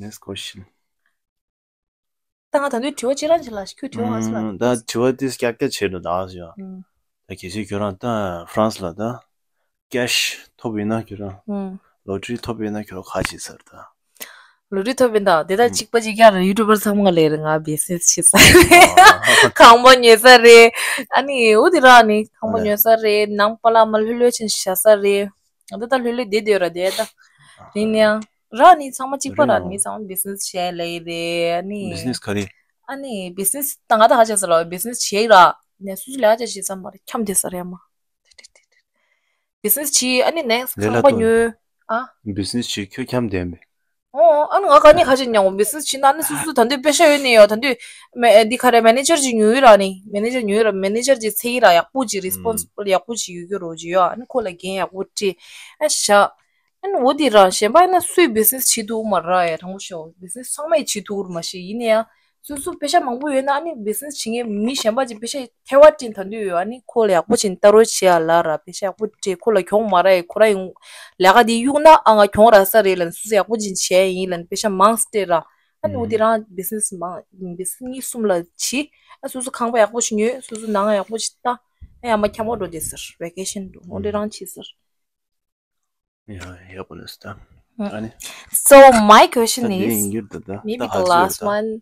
Next question། ད་ང་ད་དུང་དྲི་བ་ཅི་རང་ཅི་ལ་ཁྱོད་དྲི་བ་ང་ཚོ་ལ། ད་དྲི་བ་དེ་སྐྱག་སྐྱག་བྱེད་འགྲོ་ད་ཟེར་ཡ། ད་གལ་སྲིད་ཁྱོད་རང་ད་France ལ་ད་cash ཐོབ་ཡིན་ན་ཁྱོད་རང་lottery ཐོབ་ཡིན་ན་ཁྱོད་རང་ག་བྱེད་ཟེར་ད། lottery ཐོབ་ཡིན་ད་དེ་ད་གཅིག་པ་གཅིག་རྐྱང་རེད་YouTuber ཚང་མ་ལས་རེད་ང་business བྱེད་ས་རེད། ཁང་པ་ཉོ་ས་རེད། ཨ་ནི་འོ་དེ་རང་ནི་ཁང་པ་ཉོ་ས་རེད་ནང་པ་ལ་མ་ལྷོད་ལྷོད་ཕྱིན་བཞག་ས་རེད། ང་ད་ད་ལྷོད་ལྷོད་བསྡད་བསྡད་ར་བསྡད་ད། དེ་ནས་ཡང་། ར་ནི་ཚང་མ་གཅིག་པ་ར་ནི་ཚང་མ་business བྱས་ལེ་རེད་ཨ་ནི། Business ག་རེ། ཨ་ནི་business ད་ང་ད་ཧ་ཅང་ཟེར་ལ་business བྱས་ར་ནས་སུ་ལས་ཧ་ཅང་བྱས་ཙམ་མ་རེད་འཁྱམ་བསྡད་ས་རེད་མ། business བྱས་ཨ་ནི་next ཁང་པ་ཉོས་ཨ། Business བྱས་ཁྱོད་འཁྱམ་བསྡད་མེད། ཨོ་ཨ་ནི་ང་ག་ནས་ཁ་ཅིག་ཉོ་business བྱས་ན་ཨ་ནི་སུ་སུ་ད་འདོད་པེ་ཤ་ཡོད་ནི་ཡོད་ད་འདོད་མེ་འདི་ག་རེ་manager ཅིག་ཉོས་ར་ནི་manager ཉོས་ར་manager ཅིག་ཚེ་ཡི་ར་ཡག་པོ་ཅིག་responsible ཡག་པོ་ཅིག་ཡོད་རྒྱུ་རོ་ཅིག་ཡོད་ཨ་ནི་ཁོ་ལ་འགན་ཡག་པོ་སྤྲད་ཨ་བཞག་ཨ་ནི་འོ་དེ་རང་གཞན་པ་ཡིན་ན་སུས་business བྱེད་ཐུབ་མ་རེད་ཡ་དྲང་པོ་ཤོད་business ཚང་མས་བྱེད་ཐུབ་ར་མ་ཤེས་ཡིན་ན་ཡང་སོ་སོ་པེ་ཤ་མང་པོ་ཡོད་ན་ཨ་ནི་business བྱེད་མཁན་མི་གཞན་པ་ཅིག་པེ་ཤ་ཐལ་བ་སྤྲད་ད་འདོད་ཡོད་ཨ་ནི་ཁོ་ལ་ཡག་པོ་ཅིག་ལྟ་རོགས་བྱེད་ཡ་ལ་ར་པེ་ཤ་ཡག་པོ་སྤྲད་ཁོ་ལ་གྱོང་མ་རག་ཡ་ཁོ་རང་ཡང་ལས་ཀ་དེ་གཡུག་ན་ཨ་ང་གྱོང་རག་ས་རེད་ལབ་ནས་སོ་སོ་ཡག་པོ་ཅིག་བྱས་ཡིན་ལབ་ནས་པེ་ཤ་མང་སྤྲད་ར་ཨ་ནི་འོ་དེ་རང་business མང་business གཉིས་གསུམ་ལ་བྱེད་ཨ་སོ་སོ་ཁང་པ་ཡག་པོ་ཞིག་ཉོས་སོ་སོ་ནང་ཡག་པོ་ཞིག་ལྟ། ཡང་མ་འཁྱམ་པོ་འགྲོ་བསྡད་ཟེར། ཝེ་ཀེ་ཤན་འགྲོ་འོ་འདྲ་རང་བྱེད་ཟེར། ཡ་ཡག་པོ་རེད་ད། ཨ་ནི། So my question is, maybe the last one.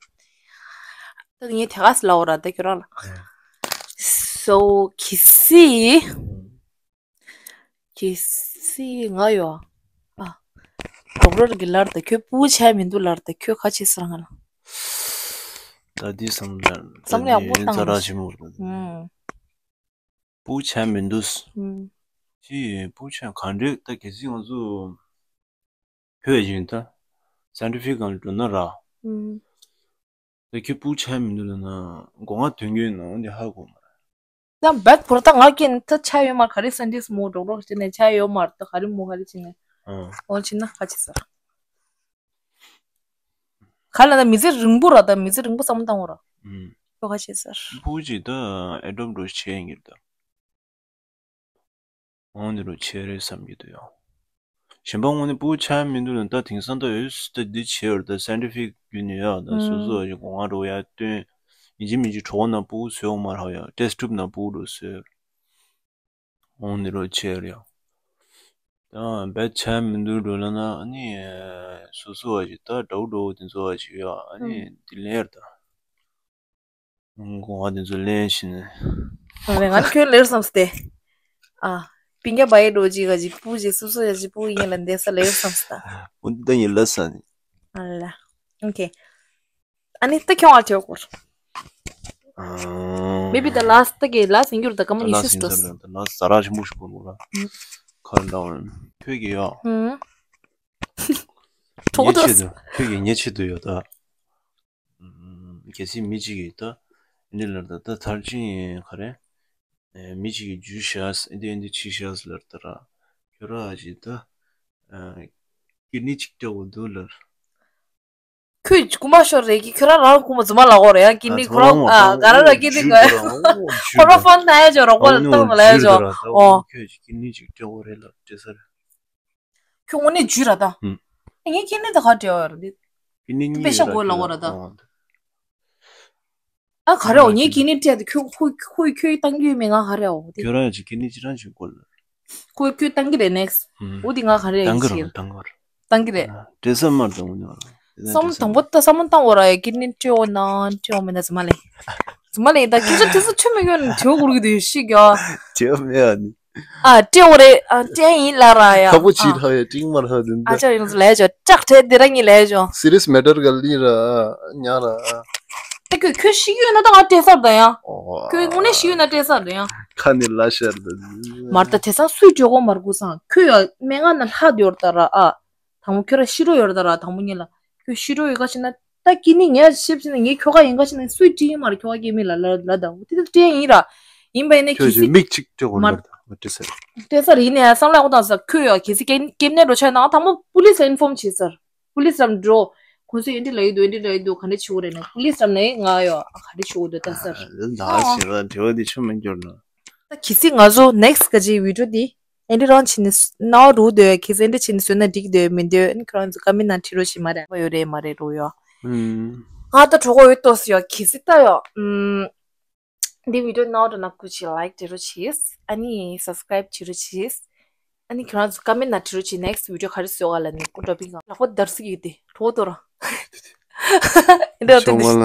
ད་ངས་དེ་ག་ས་ལབ་ར་ད་ཁྱོད་རང་ལ། So གལ་སྲིད། གལ་སྲིད་ང་ཡོད། ཨ། ཌོག་ཊར་གྱིས་ལབ་ར་ད་ཁྱོད་སྤུ་གུ་ཆགས་མི་འདུག་ལབ་ར་ད་ཁྱོད་ག་བྱེད་ཟེར་ང་ལ། ད་འདི་བསམ་ལ། བསམ་བློ་ཡག་པོ་བཏང་། ཙ་ར་ཞིམ་པོ་རེད། ཨུམ། སྤུ་གུ་ཆགས་མི་འདུག་ཨུམ། ཅི་སྤུ་གུ་ཆགས་ག་འདྲས་ད་གལ་སྲིད་ང་ཚོ་བོད་ཡིན་ད་སའེན་ཊི་ཕིག་སྒང་ལ་འགྲོ་ན་ར། ཨུམ། ད་ཁྱོད་སྤུ་གུ་ཆགས་མི་འདུག་ལབ་ན་སྒོ་ང་དོན་གྱི་ནང་འདི་ཧ་གོ་མ་རེད། ད་བད་ཕོར་ད་ང་ཀིན་ད་ཆ་ཡོད་མ་ག་རེ་སན་ཏིས་མོ་ཌོག་ཌོག་བྱས་ནས་ཆ་ཡོད་མ་རེད་ད་ག་རེ་མོ་ག་རེ་བྱས་ནས་ཨ། འོ་བྱས་ན་ཁ་ཆེ་ས། ག་ལ་ན་མི་ཚེ་རིང་པོ་ར་ད་མི་ཚེ་རིང་པོ་བསམ་བློ་བཏང་བ་ར། ཨུམ། ཁྱོད་ཁ་ཆེ་ས། སྤུ་གུ་ཅིག་ད་ཨེ་ཌོབ་འགྲོ་བྱས་ཡིན་གྱི་རེད་ད། འོང་འདི་རུ་ཆེ་རེད་བསམ་གྱི་འདུག་ཡང་། གཞན་པ་དངོས་གནས་སྤུ་གུ་ཆགས་མི་འདུག་ན་ད་དེང་སང་ད་འོས་སུ་ད་འདི་བྱས་ཡོད་རེད་ད་སའེན་ཊི་ཕིག་བརྒྱུད་ནས་ཡ་ད་སོ་སོ་ཡ་གོང་ང་འགྲོ་ཡ་སྟོན། ཡིན་གཅིག་མིན་གཅིག་གྲོགས་ནང་སྤུ་གུ་བཟོས་འོང་མ་རེད་ཡ་ཊེ་སི་ཊུབ་ནང་སྤུ་གུ་འགྲོ་བཟོས་ཡོད་རེད། འོང་འདི་རུ་ཆེ་རེད་ཡ། ད་བད་ཆགས་མི་འདུག་འགྲོ་ལ་ན་ཨ་ནི་སོ་སོ་བ་ཞིག་ད་དགྲ་བོ་དགྲ་བོ་དེ་ཚོ་བ་ཞིག་ཡ་ཨ་ནི་འདི་ལེར་ད། ང་དེ་ཚོ་ལེན་བཞིན། ང་ནི་ཁྱོད་ལེར་བསམས་ཏེ། ཨ། པིང་ཀ་བ་ཡི་འགྲོ་ཅིག་ག་ཅིག་སྤུ་ཅིག་སུ་སུ་ཡ་ཅིག་སྤུ་ཡིན་ལ་འདས་ས་ལེར་བསམས་ཏེ། འོ་འདི་ཡིན་ལ་ས་ནི། ཨ་ལ། ཨོ་ཁེ། ཨ་ནི་ད་ཁྱོད་ཨ་ཁྱོད་སྐོར། Maybe the last གི་last ཡིན་རྒྱུར་ད་སྐར་མ་ཉི་ཤུ་སྟོས། ད་last ཟ་ར་ཆེན་པོ་ཞིག་པོ་ལ། ཁར་འདྲ་བ་ཁྱོད་ཀྱི་ཡ། ཐོག་ཏུ། ཁྱོད་ཀྱི་ཉེ་ཆེད་དུ་ཡོད་ད། གལ་སྲིད་མི་གཅིག་གིས་ད་འདི་ལ་ད་ད་མཐར་ཕྱིན་ག་རེ། མི་གཅིག་གིས་འཇུ་བྱས་འདི་འདི་བྱེད་བྱས་ལར་ད་ར། ཁྱོད་ར་ཅིག་ད་ཀིར་ནི་གཅིག་སྤྲད་དགོས་འདུག་ལར། ཁོས་རྐུ་མ་ཤོར་རེད་ཀྱི་ཁྱོད་རང་རང་རྐུ་མ་རྫུན་མ་ལབ་དགོས་རེད་ཡང་ཀིར་ནི་ཁོ་རང་ཨ་ག་ར་ར་ཀིར་ནི་དགོས། ཁོ་རང་ཕོན་ད་ཡ་ཅོ་རོགས་པ་ལ་ཏང་མ་ལ་ཡ་ཅོ། ཨོ། ཁྱོད་ཀྱིས་ཀིར་ནི་གཅིག་སྤྲད་དགོས་རེད་ལར་སྤྲད་ས་རེད། ཁྱོད་དངོས་གནས་འཇུས་ར་ད། ཨུམ། ངའི་ཀིར་ནི་ད་ག་སྤྲད་ཡོད་ར་འདི། ཀིར་ནི་གཉིས་པེ་ཤ་དགོས་ལ་འོ་ར་ད། ཨ་ག་རེ་འོ་ངའི་ཀིར་ནི་སྤྲད་དེ་ཁྱོད་ཁོ་ཁོ་ཁྱོད་བཏང་རྒྱུ་མེད་ང་ག་རེ་འོ་དེ། ཁྱོད་རང་ཅིག་ཀིར་ནི་ཅི་རང་ཅིག་དགོས་ལ། ཁོ་ཁྱོད་བཏང་གི་རེད་ནེགས། ཨུམ། འོ་དེ་ང་ག་རེ་བཏང་གི་ཡིན་རེད་བཏང་གི་རེད། བཏང་གི་རེད། སྤྲད་ས་མར་བཏང་གི་རེད། བསམ་དང་པོ་ད་བསམ་བློ་བཏང་འོ་ར་ཡ་ཀིར་ནི་སྤྲད་འོ་ན་སྤྲད་འོ་མེད་ན་ཙི་མ་ལེ། ཙི་མ་ལེ་ད་སྐད་ཆ་དེ་ཚོ་ཆུ་མི་གྱོན་ནས་དྲི་བ་བསྐུར་གི་འདུག་ཤི་གྱོ། དྲི་བ་མེད་ཨ་ནི། ཨ་སྤྲད་འོ་རེད་ཨ་སྤྲད་ཡིན་ལ་ར་ཡ། ཁ་པོ་ཅིག་ལྷག་ཡ་ཀྲིང་མར་ལྷག་དེ་ཨ་འདྲ། ཅག་ཡོངས་སུ་ལས་ཆོག་ཅག་ཁྲེ་དེ་ར་ངི་ལས་ཆོག Serious matter ག་ལི་ར་ཉ་ར། ཨ་ཁྱོད་ཁྱོད་ཤི་ཡོད་ན་ད་ང་སྤྲད་སར་ད་ཡ། ཁྱོད་དངོས་གནས་ཤི་ཡོད་ན་སྤྲད་སར་ད་ཡ། ཁ་ནི་ལ་ཤར་ད། མར་ད་དེ་སང་སུས་སྤྲད་གོ་མར་གུ་སང་ཁྱོད་ཡ་སྨན་ཁང་ན་ལྷག་དེ་ཡོད་ད་ར་ཨ། དང་པོ་ཁྱོད་ར་ཤི་རོ་ཡོད་ད་ར་དང་པོ་ཉིད་ལ་ཁྱོད་ཤི་རོ་ཡོད་ག་ཤི་ན། ད་ཀི་ནི་ངས་ཤེས་ཤེས་ནས་ངས་ཁྱོ་ག་ཡིན་ག་ཤེས་ནས་སུས་དྲིས་ཡིན་མ་རེད་ཁྱོ་ག་སྐྱེ་མི་ལ་ལ་ལ་དང་དེ་ལ་སྤྲད་ཡིན་ར། ཡིན་པ་ཡིན་ནས་ཁྱོད་གལ་ཀྱི་སྲིད་མིག་གཅིག་སྤྲད་དགོས་མ་མ་རེད་ད་སྤྲད་ས་རེད། སྤྲད་ས་རེད་ཡིན་ནས་བསམ་བློ་ཡག་པོ་བཏང་ས་ཁྱོད་ཡ་གལ་སྲིད་སྐྱེ་སྐྱེ་གནས་འགྲོ་ཆ་ནང་དང་པོ་པུ་ལིས་ལ་ཨིན་ཕོམ་བྱེད་ས་རེད། པུ་ལིས་རམ་འགྲོ། ཁོང་ཚོས་ཨེ་འདྲི་ལ་ཡོད་འདུག་ཨེ་འདྲི་ལ་ཡོད་འདུག་ག་འདྲ་བྱེད་དགོས་རེད་ན་པུ་ལིས་རམ་ནས་ང་ཡོ་ག་འདྲ་བྱེད་དགོས་འདུག་ལྟ་ས་རེད། ད་ཞེས་པ་དྲི་བ་འདི་ཆུ་མི་འགྱུར་ན། ད་གལ་སྲིད་ང་ཚོ་next ག་ཅིག་བི་ཌིའོ་འདི་ཨེ་འདྲི་རང་བྱས་ནས་སྣང་བ་རུ་འདོད་གལ་སྲིད་ཨེ་འདྲི་བྱས་ནས་བཟོས་ན་འགྲིག་འདོད་མི་འདོད་ཨ་ནི་ཁྱོད་རང་ཚོ་ཀ་མེན་ནང་བྲིས་རོགས་བྱེད་མ་རེད་པ་ཡོད་རེད་མ་རེད་རོ་ཡོ། ཨུམ། ང་ད་གྲོགས་པོ་ཡོད་ཏོ་སི་ཡོ་གལ་སྲིད་ལྟ་ཡོ། ཨུམ། འདི་བི་ཌིའོ་སྣང་བ་འདྲ་ན་སྐུ་མཁྱེན་ལའིཀ་བྱེད་རོགས་བྱེད། ཨ་ནི་སབ་སི་ཀ་རའིབ་བྱེད་རོགས་བྱེད། ཨ་ནི་ཁྱོད་རང་ཚོ་ཀ་མེན་ནང་བྲིས་རོགས་བྱེད་next བི་ཌིའོ་ག་རེ་བཟོ་ག་ལ་ནི་སྐུ་འདྲ་པིང་གང་ལག་པ་འདར་སི་གི་དེ་གྲོགས་ཏོ་ར། འདི་ལྟ་ཤོག་མ་ལ།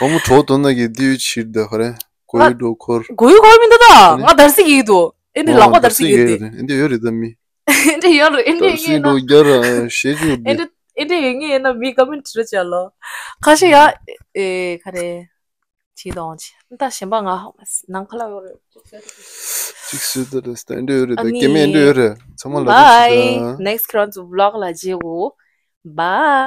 འོ་མོ་གྲོགས་དོ་ན་གི་འདི་ཡོད་ཕྱིར་ད་ག་རེ། གོ་ཡོད་འགྲོ་འཁོར། གོ་ཡོད་འཁོར་མི་འདུག་ད་ང་འདར་སི་གི་དོ། ཨེ་འདི་ལག་པ་འདར་སི་གི་དེ། ཨེ་འདི་ཡོད་རེད་ད་མི། ཨེ་འདི་ཡོད་རེད་ཨེ་འདི་ཡོད་ངེས་ན། འདར་སི་འགྲོ་རྒྱ་ར་ཤེས་རྒྱུ་དེ། ཨེ་འདི་ཡོད་ངེས་ན་མི་ཀ་མེན་བྲིས་རོགས་བྱ་ལོ། ཁ་ཤས་ཡ། ཨེ་ག་རེ། བྱེད་དང་བྱེད། ད་གཞན་པ་ང་ནང་ཁ་ལ་ཡོད་རེད། གཅིག་སུས་ད་རེད་ད་འདྲ་ཡོད་རེད་ད་ཨ་ནི། སྐྱེ་མེད་འདྲ་ཡོད་རེད་ཚང་མ་ལ་རེད་ད། Next ཁྱོད་རང་ཚོ་vlog ལ་མཇལ་གོ Bye.